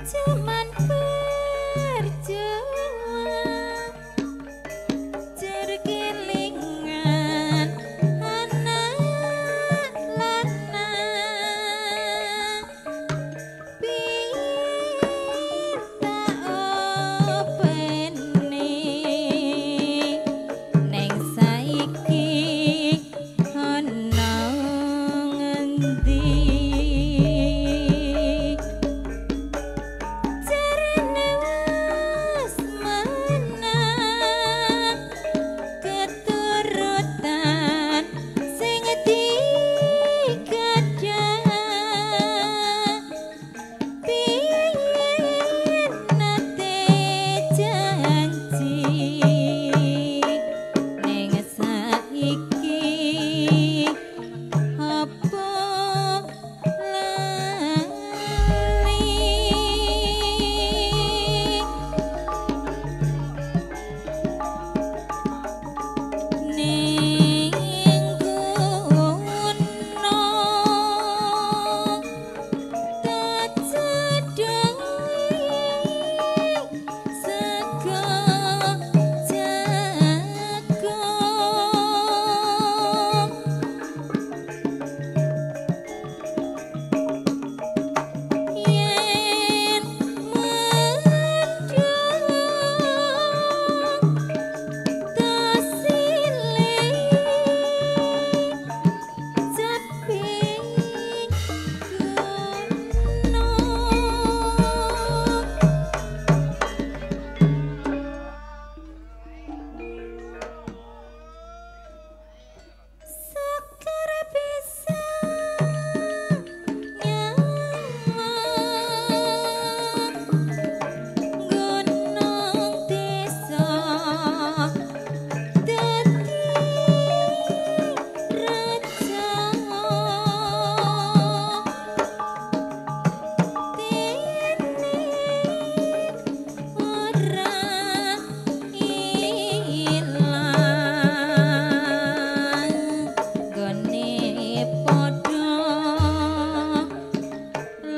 Jaman berjuang jer kelingan anak lanang piye tak openi neng saiki ana ngendi. Jarene wis menang keturutan sing digadang piye nate janji neng saiki apa lali. Ning kono tak cedhaki sego jagung yen mendung tasile caping gunung. Syukur bisa nyawang gunung desa dadi raja dene ora ilang gone padha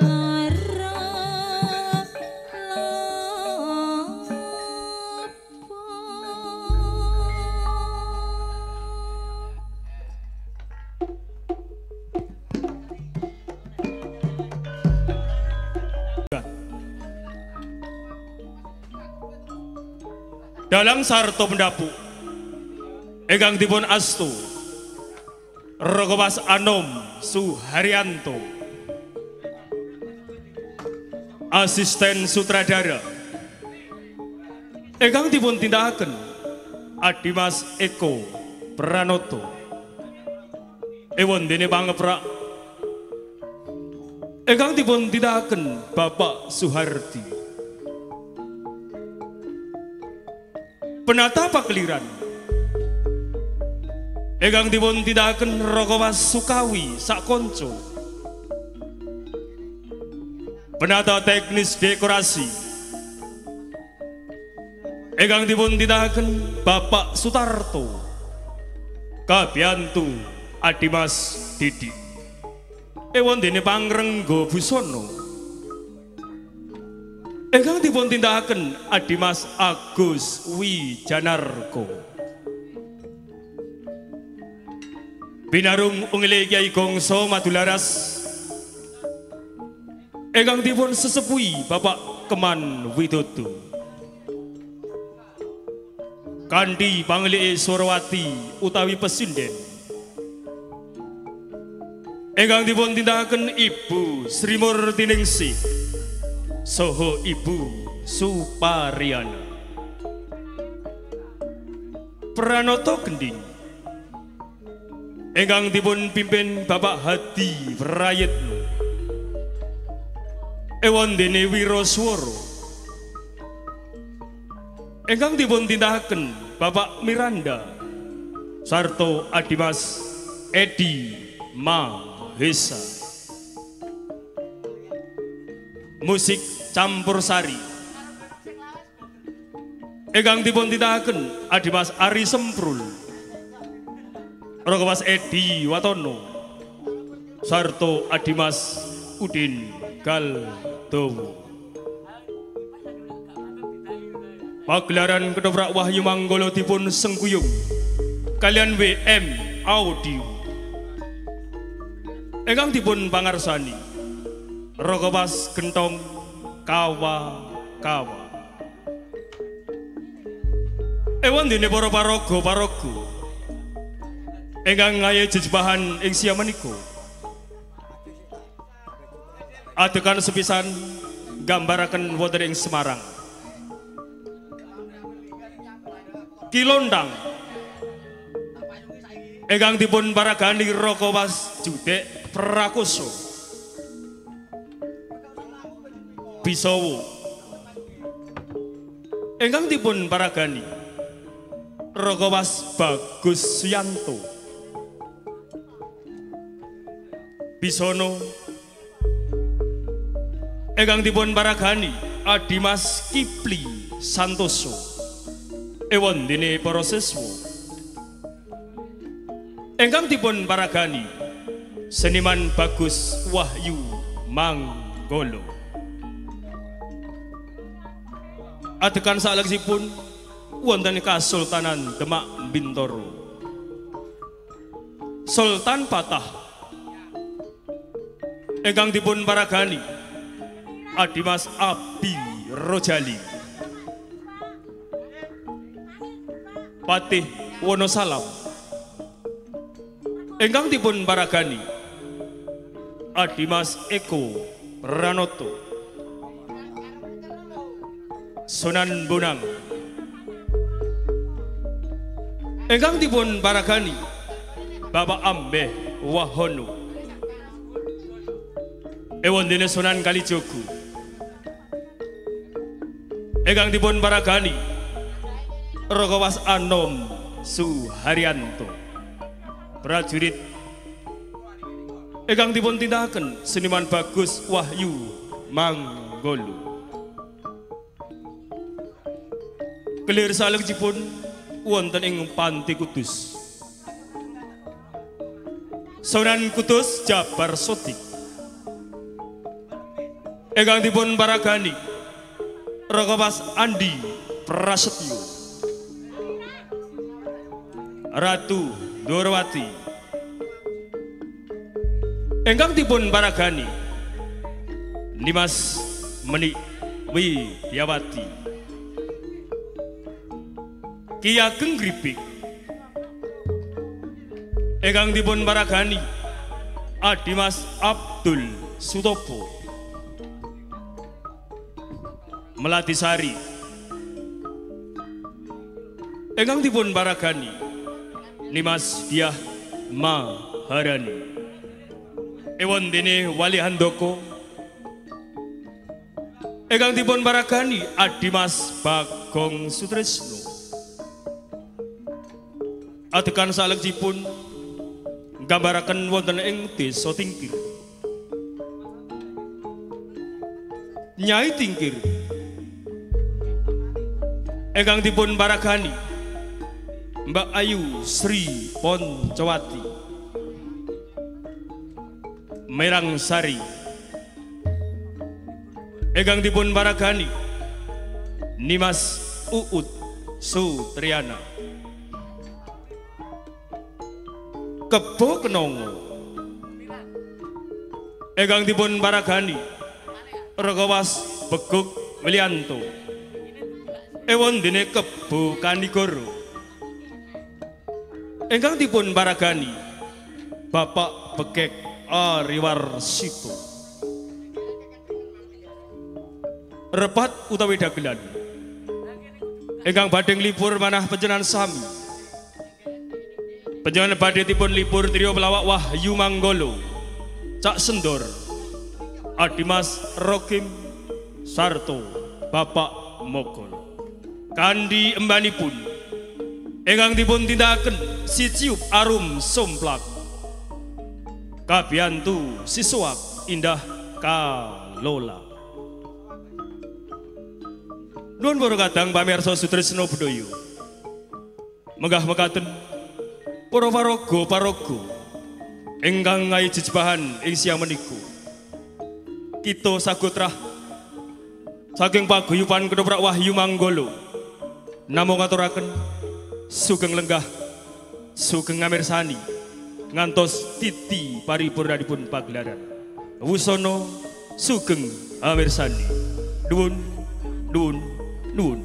lara lopo. Dalang sarta pendapuk ingkang dipun astu Raka Mas Anom Suharyanto, asisten sutradara ingkang dipun tindakaken Adimas Eko Pranoto, ewon dene pangeprak ingkang dipun tindakaken Bapak Suhardi, penata pakeliran ingkang dipun tindakaken Raka Mas Sukawi Sakonco, penata teknis dekorasi ingkang dipun tindakaken Bapak Sutarto kabiyantu Adimas Didi, ewon dene pangrengga busana ingkang dipun tindakaken Adimas Agus Wijanarko. Binarung ungile Kyai Gongso Madularas ingkang dipun sesepuhi Bapak Keman Widodo, kanthi panglike Surawati utawi pesinden ingkang dipun tindakaken Ibu Sri Murtiningsih soho Ibu Supariyana. Pranoto gending ingkang dipun pimpin Bapak Hadi Prayitno, ewon dene wiraswara ingkang dipun tindakaken Bapak Miranda sarta Adimas Edi Mahesa. Musik campur sari ingkang dipun tindakaken Adimas Ari Semprul, Raka Mas Edi Watono sarta Adimas Udin Galdowo. Pagelaran Ketoprak Wahyu Manggolo dipun sengkuyung kalian WM Audio. Ingkang dipun pangarsani Raga Mas Gentong Kawa Kawa. Ewan dene para paraga-paraga ingkang ngaye jejebahan ing siang menika. Adegan sepisan gambaraken wonten ing Semarang. Ki Lontang ingkang dipun paragani Raka Mas Judek Prakoso Bisowo ingkang dipun paragani Raka Mas Bagus Suyanto Bisono ingkang dipun paragani Adimas Kipli Santoso. Ewon dene para siswa ingkang dipun paragani seniman Bagus Wahyu Manggolo. Adegan salajengipun wonten Kasultanan Demak Bintoro. Sultan Patah ingkang dipun paragani Adimas Abi Rojali. Patih Wonosalam ingkang dipun paragani Adimas Eko Pranoto. Sunan Bonang ingkang dipun paragani Bapak Ambeh Wahono. Ewon dene Sunan Kalijogo ingkang dipun paragani Raka Mas Anom Suharyanto. Prajurit ingkang dipun tindakaken seniman Bagus Wahyu Manggolo. Kelir salajengipun wonten ing Panti Kudus. Sunan Kudus Jabar Sodik ingkang dipun paragani Raka Mas Andi Prasetyo. Ratu Dorowati ingkang dipun paragani Nimas Menik Widyawati. Ki Ageng Gribik ingkang dipun paragani Adimas Abdul Sutopo. Melatisari ingkang dipun paragani Nimas Diah Maharani. Ewon dene Wali Handoko ingkang dipun paragani Adimas Bagong Sutresno. Adegan salajengipun nggambaraken wonten ing Desa Tingkir. Nyai Tingkir ingkang dipun paragani Mbak Ayu Sri Poncowati. Merang Sari ingkang dipun paragani Nimas Uut Sutriana. Kebo Kenongo ingkang dipun paragani Raka Mas Beguk Wilianto. Ewon dene Kebo Kanigoro ingkang dipun paragani Bapak Bekek Ariwarsito. Repat utawi dagelan ingkang badhe nglipur manah panjenengan sami. Panjenengan badhe dipun libur trio pelawak Wahyu Manggolo, Cak Sendor, Adimas Rokim Sarto, Bapak Mogol. Kandi embanipun ingkang dipun tindakaken si Ciup Arum Somplak, Kabiyantu Siswak Indah Kalola. Nuwun para kadang pamirsa sutresna budaya. Menggah mekaten para paraga-paraga ingkang ngayi jejebahan ing siang menika. Kita sagotrah saking paguyuban Ketoprak Wahyu Manggolo. Namung ngaturaken sugeng lenggah, sugeng ngamirsani ngantos titi paripurnanipun pagelaran. Wusana sugeng amirsani. Nuwun, nuwun, nuwun.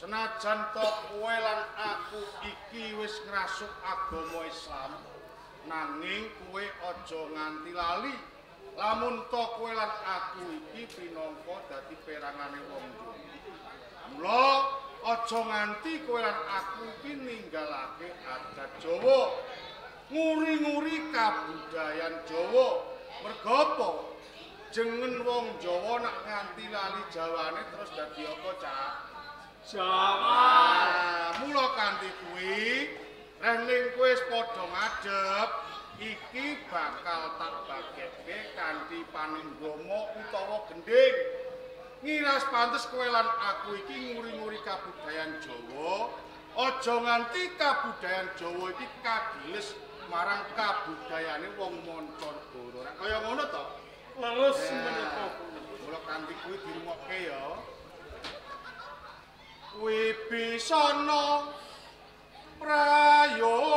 Senajan to kowe lan aku iki wis ngrasuk agama Islam, nanging kowe aja nganti lali lamun to kowe lan aku iki pinangka dadi perangane wong Jawa. Mula aja nganti kowe lan aku iki ninggalake adat Jawa, nguri-nguri kabudayan Jawa. Merga apa? Jengen wong Jawa nak nganti lali Jawane terus dadi apa, Cak? Jawa. Mula kanthi kuwi, rening kowe wis padha ngadhep, iki bakal tak bagekke kanthi panenggama utawa gendhing. Ngiras pantes kowe lan aku iki nguri-nguri kabudayan Jawa, aja nganti kabudayan Jawa iki kagiles marang kabudayane wong mancanegara. Rak kaya ngono to? Leres menika. Mula kanthi kuwi dirungokke ya. Wibisana prayoga.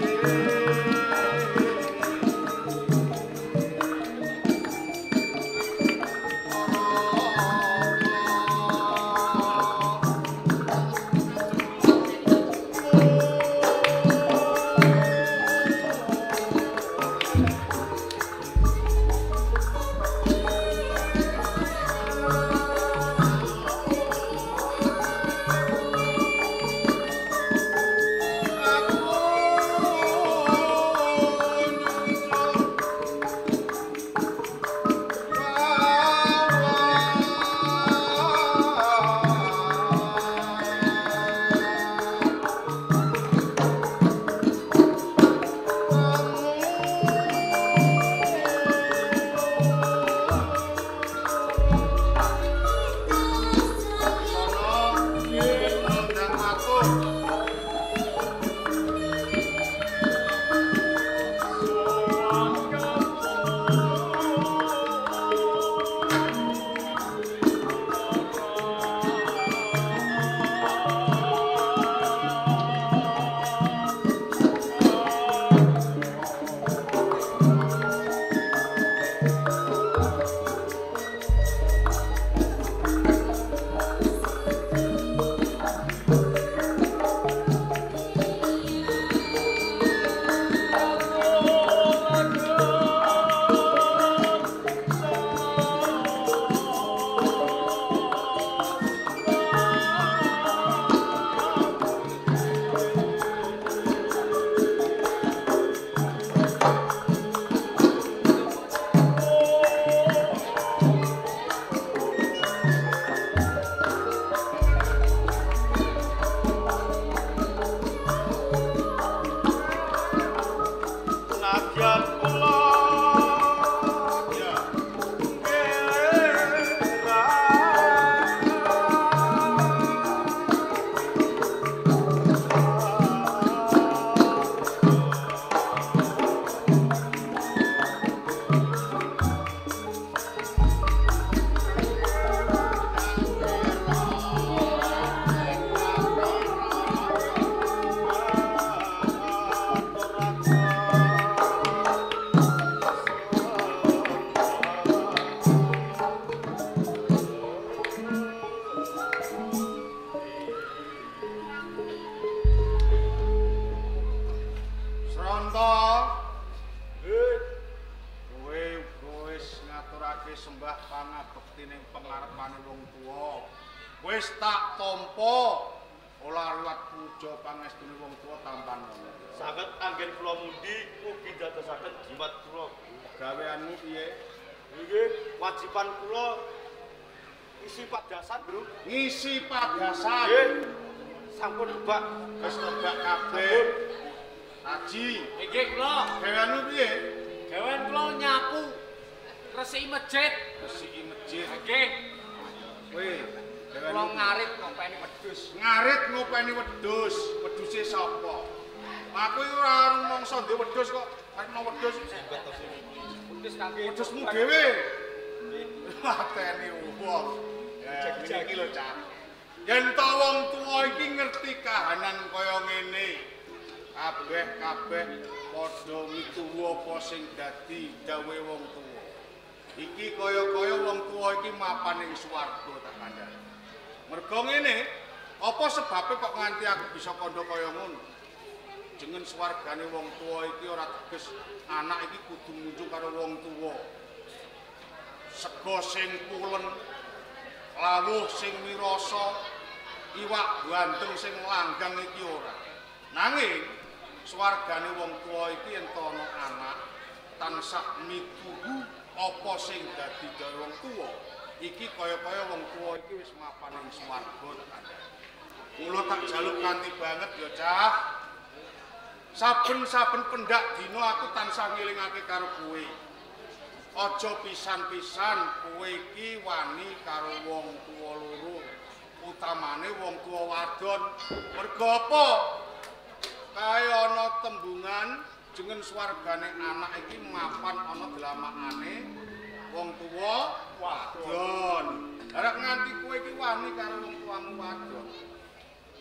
Thank you. Senadyan kula Ya. Sronto, kowe uga wis ngaturake sembah pangabekti ning pengarepane wong tuwa. Wis tak tampa ora liwat puja pangestune wong tuwa tampan ngono. Sanget anggen kula mundi mugi dadosaken jimat kula. Gaweanmu piye? Nggih, wajiban kula isi padasan, Bro. Ngisi padasan. Nggih. Sampun kebak. Wis kebak kabeh. Haji, Nggih kula. gaweanmu piye? Gawean kula nyapu. Resiki masjid. Resiki masjid. Nggih. Kowe Kula gaweanmu piye? ngarit ngopeni wedhus. Ngarit ngopeni wedhus, wedhuse sapa? Aku iki ora rumangsa ndek wedhus kok, arep wedhus. Wedhus kangge Wedhusmu dhewe. Mateni wong. Ya, ngene iki lho, Cak. Yen to wong tuwa iki ngerti kahanan kaya ngene, kabeh-kabeh padha mituhu apa sing dadi dawuhe wong tuwa. Iki kaya-kaya wong tuwa iki mapan ing swarga tak kandhani. Mergo ngene, apa sebabe kok nganti aku bisa kandha kaya ngono? Jeneng swargane wong tuwa iki ora teges anak iki kudu munjung karo wong tuwa. Sego sing pulen, lawuh sing mirasa, iwak bandeng sing langgang iki ora. Nanging swargane wong tuwa iki yen ana anak tansah mituhu apa sing dadi dawuhe wong tuwa, iki kaya-kaya wong tuwa iki wis mapan ing swarga tak kandhani. Mula tak jaluk kanthi banget ya, Cah. Saben-saben pendak dina aku tansah ngelingake karo kowe. Aja pisan-pisan kowe iki wani karo wong tuwa loro, utamane wong tuwa wadon. Mergo apa? Kae ana tembungan jeneng swargane anak iki mapan ana dlamakane wong tuwa wadon. Arek nganti kowe iki wani karo wong tuamu wadon,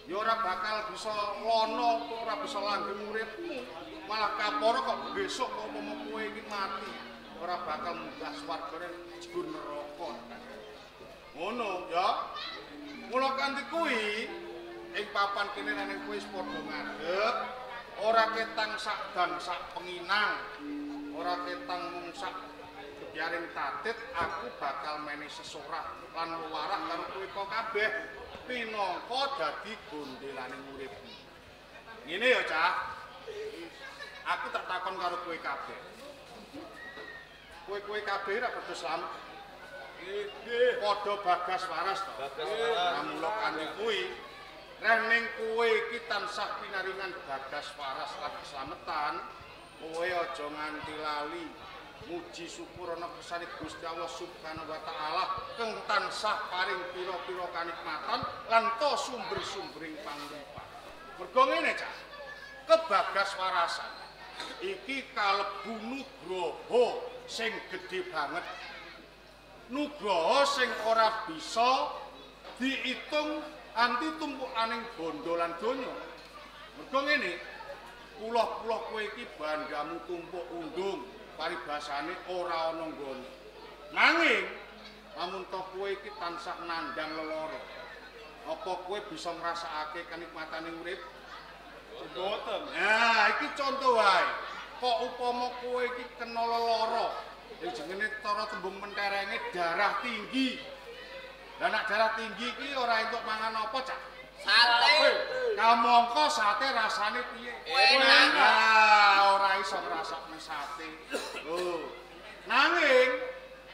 ya ora bakal bisa lono, ora bisa langgeng uripmu. Malah kaporo kok besok kok umpama kowe iki mati, ora bakal munggah swargane jegur neraka. Ngono ya. Mula kanthi kuwi ing papan kene nang kowe wis padha ngadeg, ora ketang sak dang sak penginang, ora ketang mung sak gebiaring tatit, aku bakal menehi sesorah lan wewarah karo kowe kok kabeh pinangka dadi gondelane uripmu. Ngene ya, Cah. Aku tak takon karo kowe kabeh. Kowe-kowe kabeh ora padha slamet. Nggih. Padha bagas waras to. Bagas waras. Nah, mula kanthi kuwi reh ning kowe iki tansah pinaringan bagas waras lan keslametan, kowe aja nganti lali muji syukur ana kersane Gusti Allah Subhanahu wa taala kang tansah paring pira-pira kanikmatan lan to sumber-sumbering panguripan. Mergo ngene, Cah. Kebagas warasan iki kalebu nugroho sing gedhe banget. Nugroho sing ora bisa diitung anti tumpukaning bondo lan donya. Mergo ngene, puloh-puloh kowe iki bandamu tumpuk undung, paribasane ora ana nggone. Nanging lamun to kowe iki tansah nandhang lelara, apa kowe bisa ngrasakake kanikmatane urip? Mboten. Nah, iki contoh wae. Kok upama kowe iki kena lelara, ya jenenge cara tembung menterenge darah tinggi. Lah nek darah tinggi iki ora entuk mangan apa, Cak? Sate. Kamangka sate rasane piye? Enak. Nah, ora iso ngrasakne sate. Lho. Nanging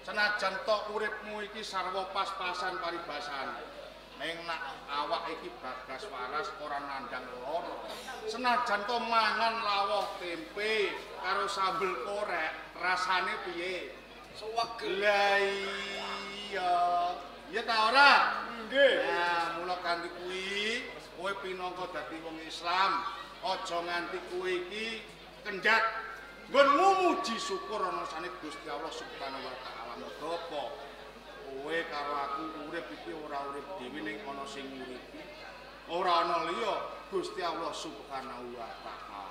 senajan tok uripmu iki sarwa pas-pasan paribasane, ning nak awak iki bagas waras ora nandhang lara. Senajan to mangan lawuh tempe, tempe karo sambel korek rasane piye? Suwegel. Lah iya. Iya ta ora? Nggih. Nah, mula kanthi kuwi kowe pinangka dadi wong Islam, aja nganti kowe iki kendhat nggonmu muji syukur ana sane Gusti Allah Subhanahu wa taala. Mergo apa? Kowe karo aku urip iki ora urip dhewe ning ana sing nguripi. Ora ana liya Gusti Allah Subhanahu wa taala.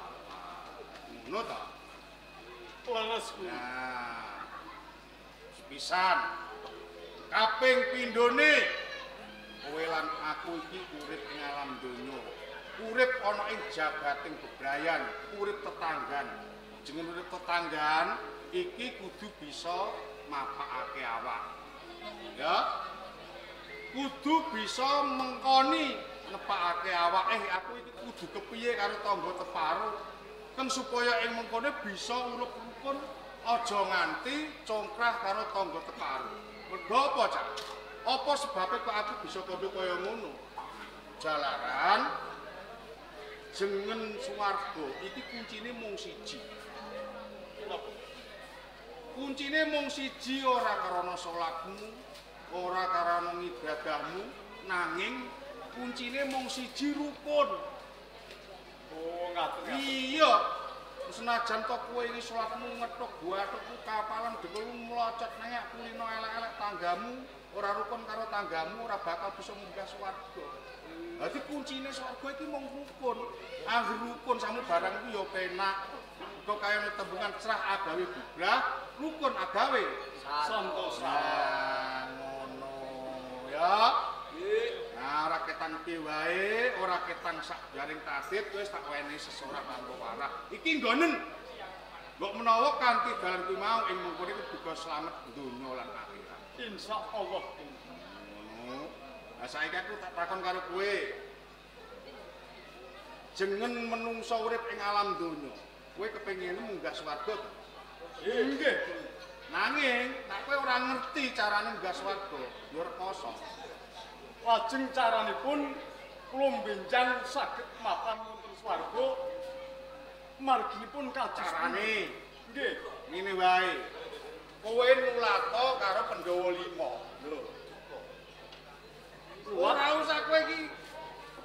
Ngono ta? Leres kuwi. Nah. Sepisan. Kaping pindhone kowe lan aku iki urip ing alam donya. Urip ana ing jagating bebrayan, urip tetanggan. Jeneng urip tetanggan iki kudu bisa mapakake awak. Ya. Kudu bisa mengkoni ngepakake awak. Aku iki kudu kepiye karo tangga teparo. Kan supaya ing mengkone bisa urip rukun, aja nganti congkrah karo tangga teparo. Mergo apa, Cak? Apa sebabe kok aku bisa kandha kaya ngono? Jalaran jeneng swarga iki kuncine mung siji. Kuncine mung siji ora karana salatmu, ora karana ngibadahmu, nanging kuncine mung siji rukun. Oh, ngaten. Iya. Senajan to kowe iki salatmu ngethuk guathukku kapalan dengkulmu mlocot nang kulino elek-elek tanggamu, ora rukun karo tanggamu, ora bakal bisa munggah swarga. Dadi kuncine swarga iki mung rukun. Angger rukun samu barang iku ya penak. Kok kaya tembungan cerah agawe bubrah, rukun agawe Santosa. Nah, ngono ya. Nah, ora ketang piye wae, ora ketang sak jaring tatib wis tak wenehi sesorah tanpa warah. Iki nggonen. Mbok menawa kanthi dalan kuwi mau ing mengkone kudu slamet donya lan akhirat. Insyaallah. Ngono. Lah saiki aku tak takon karo kowe. Jeneng menungsa urip ing alam donya, kowe kepengin munggah swarga ta? Nggih. Nanging nek kowe ora ngerti carane munggah swarga, ya rekoso. Lajeng caranipun kula benjang saged mapan wonten swarga marginipun kados Carane nggih. Ngene wae. Kowe nulato karo Pandhawa 5. Lho. Ora usah kowe iki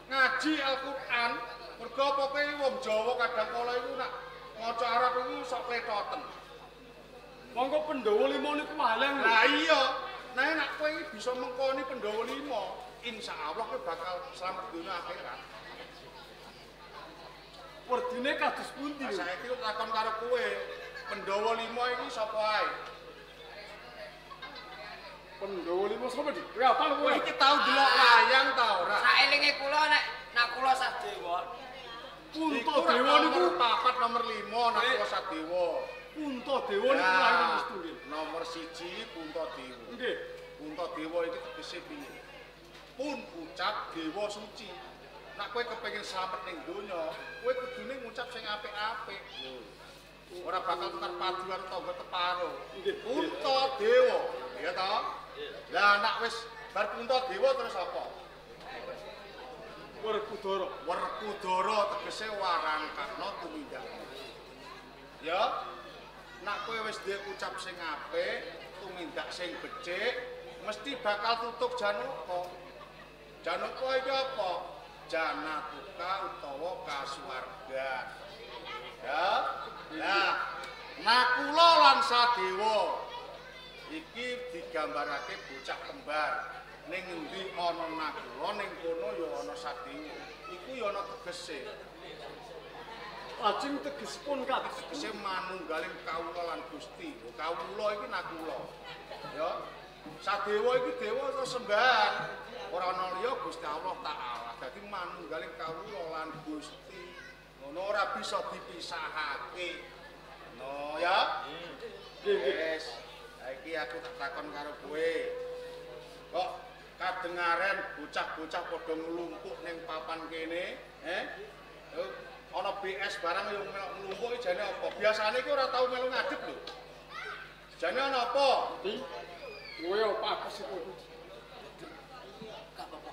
ngaji Al-Qur'an, mergo apa kowe wong Jawa kadang kala iku nak maca Arab iku sok kletoten. Monggo Pandhawa 5 niku wayang. Lah iya, nah nek kowe iki bisa mengkoni Pandhawa 5, insyaallah kowe bakal slamet dunya akhirat. Werdine kados pundi? Lah saiki aku takon karo kowe, Pandhawa 5 iki sapa ae? Pandhawa 5 sapa, Dik? Kowe apal Kowe iki tau delok wayang ta ora? Saelinge kula nek Nakula Sadewa. Puntadewa niku nomor 4, nomor 5 Nakula Sadewa. Puntadewa niku lahir mesti nggih. Nomor 1 Puntadewa. Nggih. Puntadewa iki tegese piye? Pun ucap dewa suci. Nek kowe kepengin slamet ning donya, kowe kudune ngucap sing apik-apik. Ora bakal tukar padu karo tangga teparo. Puntadewa, ya ta? Lah nek wis bar Puntadewa terus apa? Werkudara. Werkudara tegese warangkana tumindak. Ya. Nek kowe wis duwe ucap sing apik, tumindak sing becik, mesti bakal tutuk janaka. Janaka iki apa? Janatuka utawa kasuwargan. Ya. Nah, Nakula lan Sadewa iki digambarake bocah kembar. Ning endi ana Nakula, ning kono ya ana Sadewa. Iku ya ana tegese. Lajeng tegesipun kados tegese manunggaling kawula lan Gusti. Kawula iki Nakula. Ya. Sadewa iki dewa utawa sembahan. Ora ana liya Gusti Allah Ta'ala. Dadi manunggaling kawula lan Gusti. Ngono ora bisa dipisahake. Ngono ya. Nggih, nggih. Wis. Saiki aku tak takon karo kowe. Kok kadengaren bocah-bocah padha nglumpuk ning papan kene, eh? Ana BS barang yo melok nglumpuk iki jane apa? Biasane iki ora tau melu ngadeg lho. Jane ana apa? Ndi? Kowe apa aku sih kowe? Gak apa-apa.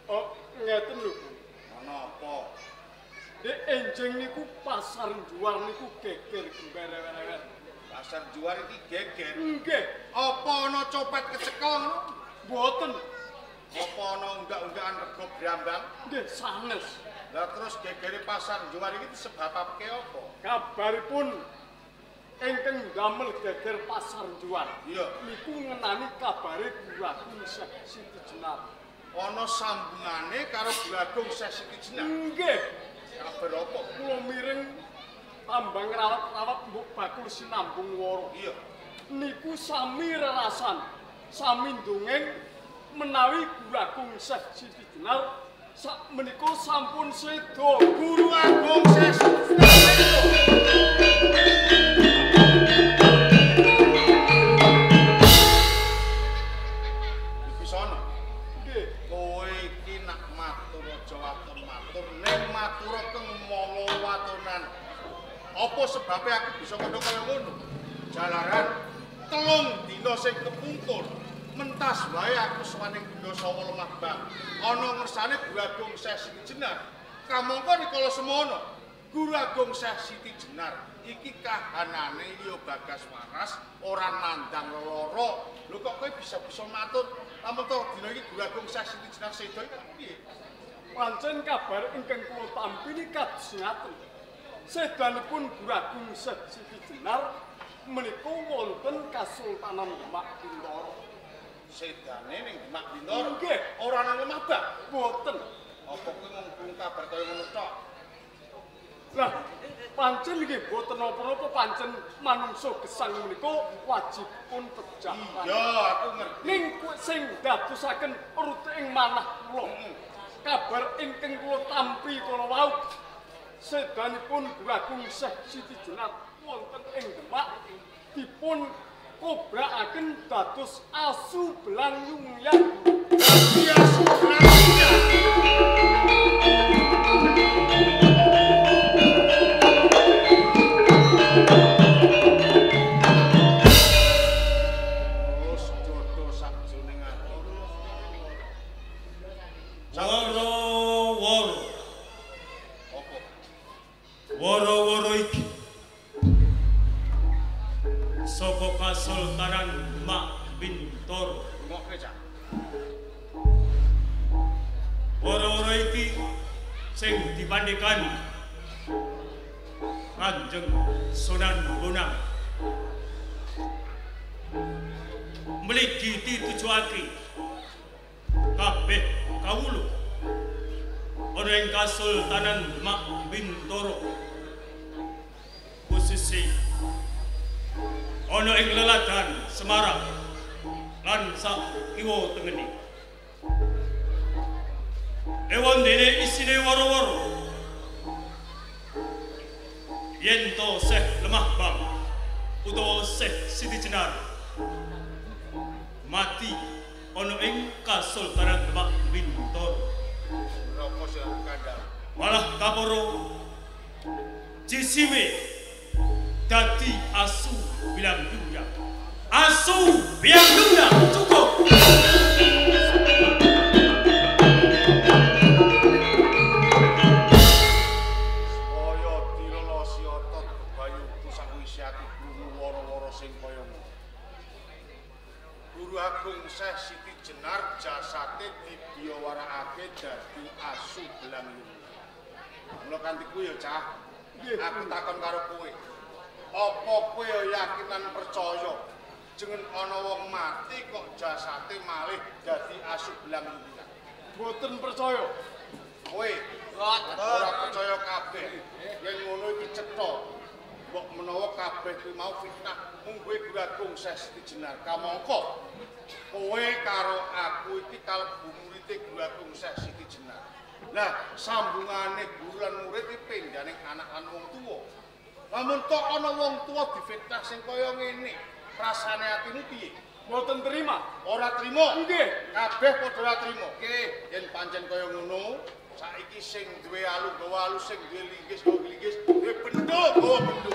Oh, ngeten lho, Bu. Ana apa? Dek enjing niku pasar Juar niku geger gemberewer. Pasar Juar iki geger. Nggih. Apa ana copet kecekel ngono? Mboten. Apa ana unggah-unggahan rego brambang? Nggih, sanes. Lah terus gegere pasar Juar iki disebabake apa? Kabaripun ingkang ndamel geger pasar Juar. Iya. Niku ngenani kabare Guru Agung Syekh Siti Jenar. Ana sambungane karo Guru Agung Syekh Siti Jenar. Nggih. Kabar apa? Kula miring tambang rawat-rawat mbok bakul sinambung wara. Iya. Niku sami rerasan, sami ndongeng menawi Guru Agung Syekh Siti Jenar sak menika sampun seda. Guru Agung Syekh Siti Jenar seda. Wibisono. Nggih. Kowe iki nak matur aja waton matur, ning matur keng mawa watonan. Apa sebabe aku bisa kandha kaya ngono? Jalaran 3 dina sing kepungkur mentas wae aku sowan ing Benda Sawa Lemah Bang. Ana ngersane Guru Agung Syekh Siti Jenar. Kamangka rikala semono, Guru Agung Syekh Siti Jenar iki kahanane ya bagas waras, ora nandang lelara. Lho kok kowe bisa-bisa matur lamun to dina iki Guru Agung Syekh Siti Jenar seda iki piye? Pancen kabar ingkang kula tampi niki kados ngaten. Sedanipun Guru Agung Syekh Siti Jenar menika wonten Kasultanan Demak Bintara. Sedane ning Demak Bintara? Nggih. Ora nang Lemah Bang? Mboten. Apa kuwi mung krungu kabar kaya ngono tok? Lah, pancen nggih mboten napa-napa, pancen manungsa gesang menika wajibipun pejah. Iya, aku ngerti. Ning sing dadosaken rute ing manah kula. Kabar ingkang kula tampi kala wau sedanipun Guru Agung Syekh Siti Jenar wonten ing Demak dipun kobrakaken dados asu belang yungyan. Dadi asu belang yungyan. Terus jodoh sakjroning ati. Woro-woro. Apa? Woro-woro iki saka Kasultanan Demak Bintoro. Rungokke, Cak. Woro-woro iki sing dipandhekani Kanjeng Sunan Bonang mligi ditujuake kabeh kawula ana ing Kasultanan Demak Bintoro, khususé ana ing leladan Semarang lan sak kiwa tengene. Ewon dene isine woro-woro yen to Syekh Lemah Bang utawa Syekh Siti Jenar mati ana ing Kasultanan Demak Bintoro. Apa sing aku kandhani? Malah kaporo jisime dadi asu bilang dunya. Asu bilang dunya cukup. Kaya dilolosi otot bebayuku sakwise aku krungu woro-woro sing kaya ngono. Guru Agung Syekh Siti Jenar jasate dibiyawarakake dadi asu belang yungyan. Mula kanthi kuwi ya, Cah. Aku takon karo kowe. Apa kowe yakin lan percaya jeneng ana wong mati kok jasate malih dadi asu belang yungyan? Mboten percaya. Kowe ora percaya kabeh. Yen ngono iki cetha. Mbok menawa kabeh kuwi mau fitnah mungguhe Guru Agung Syekh Siti Jenar. Kamangka kowe karo aku iki kalebu murite Guru Agung Syekh Siti Jenar. Lah sambungane guru lan murid iki pindhane anak lan wong tuwa. Lamun tok ana wong tuwa difitnah sing kaya ngene, rasane atimu piye? Mboten terima. Ora trima. Nggih. Kabeh padha ora trima. Nggih, yen pancen kaya ngono, saiki sing duwe alu gawa alu, sing duwe linggis gawa linggis, duwe bendo gawa bendo.